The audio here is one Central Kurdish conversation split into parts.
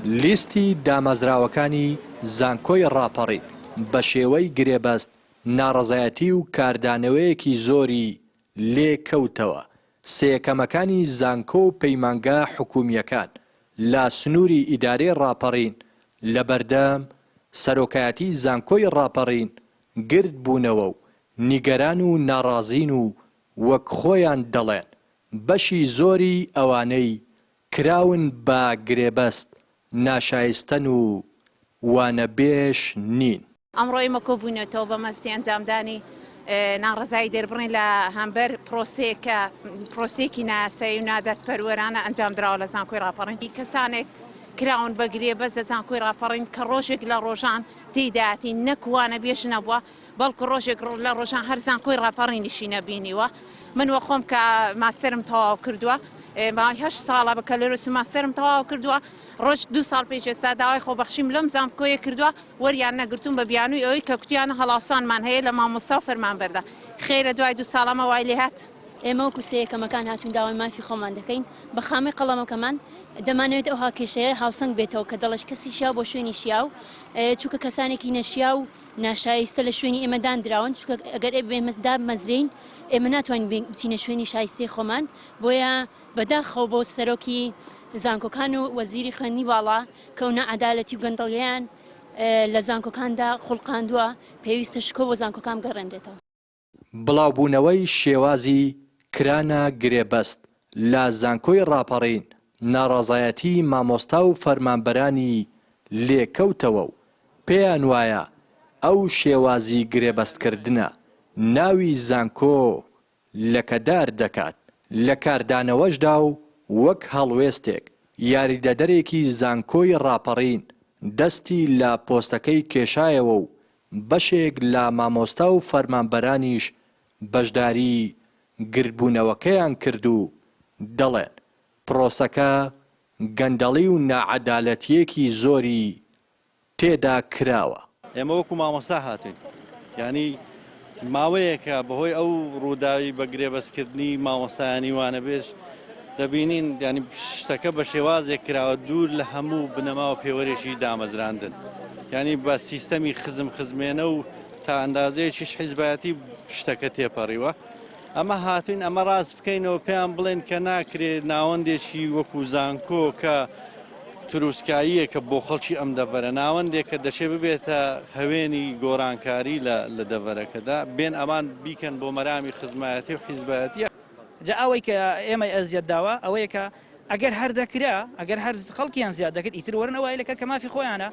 لیستی دامەزراوەکانی زانکۆی ڕاپەڕین بەشێوەی گرێبەست ناڕەزایەتی و کاردانەوەیەکی زۆری لێ کەوتەوە، سێیەکەمەکانی زانکۆ و پەیمانگا حکوومییەکان لە سنووری ئیدارەی ڕاپەڕین لە بەردەم سەرۆکایەتی زانکۆی ڕاپەڕین گرد بوونەوە و نیگەران و ناڕازین و وەک خۆیان دەڵێن بەشی زۆری ئەوانەی کراون بە گرێبەست ناشایستەن و وانەبێژ نین. ئەمڕۆ ئێمە کۆبووینەتەوە بە مەستی ئەنجامدانی ناڕەزایی دەربڕین لە هەمبەر پرۆسەیەک کە پرۆسەیەکی نایاسایی و نادادپەروەرانە ئەنجامدراوە لە زانکۆی ڕاپەڕین. کەسانێک کراون بە گرێبەست لە زانکۆی ڕاپەڕین کە ڕۆژێک لە ڕۆژان تێیدایەتی نەک وانەبێژ نەبووە، بەڵکو ڕۆژێک لە ڕۆژان هەر زانکۆی ڕاپەڕینیشی نەبینیوە. من وەخۆم کە ماستەرم تەواو کردووە، ماوەی هەشت ساڵە بەکەلۆریۆس و ماستەرم تەواو کردووە، ڕۆژ دوو ساڵ پێش ئێستا داوای خۆبەخشیم لەم زانکۆیە کردووە، وەریان نەگرتووم بە بیانووی ئەوەی کە کوتیانە هەڵاوسانمان هەیە لە مامۆستا و فەرمانبەردا. خێرە دوای دوو ساڵ ئەمە وای لێهات؟ ئێمە وەکو سێیەکەمەکان هاتووین داوای مافی خۆمان دەکەین بە خامەی قەڵەمەکەمان، دەمانەوێت ئەو هاکێشەیە هاوسەنگ بێتەوە کە دەڵێت کەسی شیاو بۆ شوێنی شیاو، چونکە کەسانێکی نەشیاو ناشایستە لە شوێنی ئێمە داندراون، چونکە ئەگەر ئێمە دابمەزرێین ئێمە ناتوانین بچینە شوێنی شایستەی خۆمان، بۆیە بەداخەوە بۆ سەرۆکی زانکۆکان و وەزیری خوێندنی باڵا کە ئەو ناعەدالەتی و گەندەڵیەیان لە زانکۆکاندا خوڵقاندووە، پێویستە شکۆ بۆ زانکۆکان بگەڕێنرێتەوە. بڵاوبوونەوەی شێوازی کرانە گرێبەست لە زانکۆی ڕاپەڕین ناڕەزایەتی مامۆستا و فەرمانبەرانی لێکەوتەوە و پێیانوایە ئەو شێوازی گرێبەستکردنە ناوی زانکۆ لەکەدار دەکات، لە کاردانەوەشدا و وەک هەڵوێستێک یاریدەدەرێکی زانکۆی ڕاپەڕین دەستی لە پۆستەکەی کێشایەوە و بەشێک لە مامۆستا و فەرمانبەرانیش بەشداری گردبوونەوەکەیان کرد و دەڵێن، پرۆسەکە گەندەڵی و ناعەدالەتییەکی زۆری تێدا کراوە. ئێمە وەکو مامۆستا هاتوین یانی ماوەیەکە بەهۆی ئەو ڕووداوی بە گرێبەستکردنی مامۆستایانی وانەبێژ دەبینین ینی شتەکە بە شێوازێک کراوە دوور لە هەموو بنەما و پێوەرێکی دامەزراندن ینی بە سیستەمی خزم خزمێنە و تا ئەندازەیەکیش حیزبایەتی شتەکە تێپەڕیوە ئەمە هاتوین ئەمە ڕاست بکەینەوە پێیان بڵێن کە ناکرێت ناوەندێکی وەکو زانکۆ کە تروسکاییەکە بۆ خەڵکی ئەم دەڤەرە، ناوەندێکە دەشێ ببێتە هەوێنی گۆڕانکاری لە لە دەڤەرەکەدا، بێن ئەمان بیکەن بۆ مەرامی خزمایەتی و حیزبایەتی. جا ئەوەی کە ئێمەی ئەزیەت داوە ئەوەیە کە ئەگەر هەر دەکرا، ئەگەر هەر خەڵکیان زیاد دەکرد ئیتر وەرن ئەوایلەکە کە مافی خۆیانە،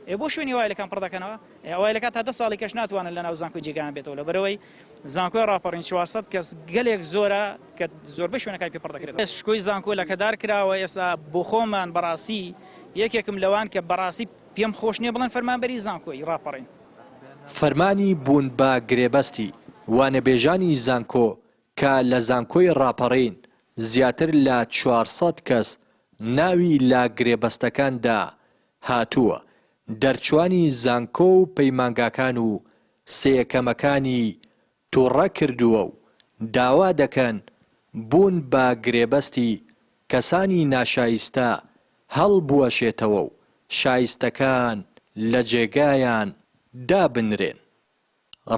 ئێ بۆ شوێنی ئەوایلەکان پڕ دەکەنەوە؟ ئێ ئەوایلەکان تا دە ساڵی کەش ناتوانن لەناو زانکۆی جێگایان بێتەوە لەبەرئەوەی زانکۆی ڕاپەڕین 400 کەس گەلێک زۆرە کە زۆربەی شوێنەکانی پێ پڕ دەکرێت. شکۆی زانکۆ لەکەدار کراوە ئێستا بۆخۆمان بەڕاستی یەکێکم لەوان کە بەڕاستی پێم خۆش نییە بڵێن فەرمانبەری زانکۆی ڕاپەڕین. فەرمانی بوون بە گرێبەستی وانەبێژانی زانکۆ کە لە زانکۆی ڕاپەڕین زیاتر لە 400 کەس ناوی لە گرێبەستەکاندا هاتووە، دەرچوانی زانکۆ و پەیمانگاکان و سێیەکەمەکانی توڕە کردووە و داوا دەکەن بوون بە گرێبەستی کەسانی ناشایستە هەڵبوەشێتەوە و شایستەکان لە جێگایان دابنرێن.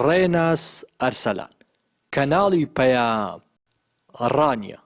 ڕێناس ئەرسەلان، کەناڵی پەیام، ڕانیە.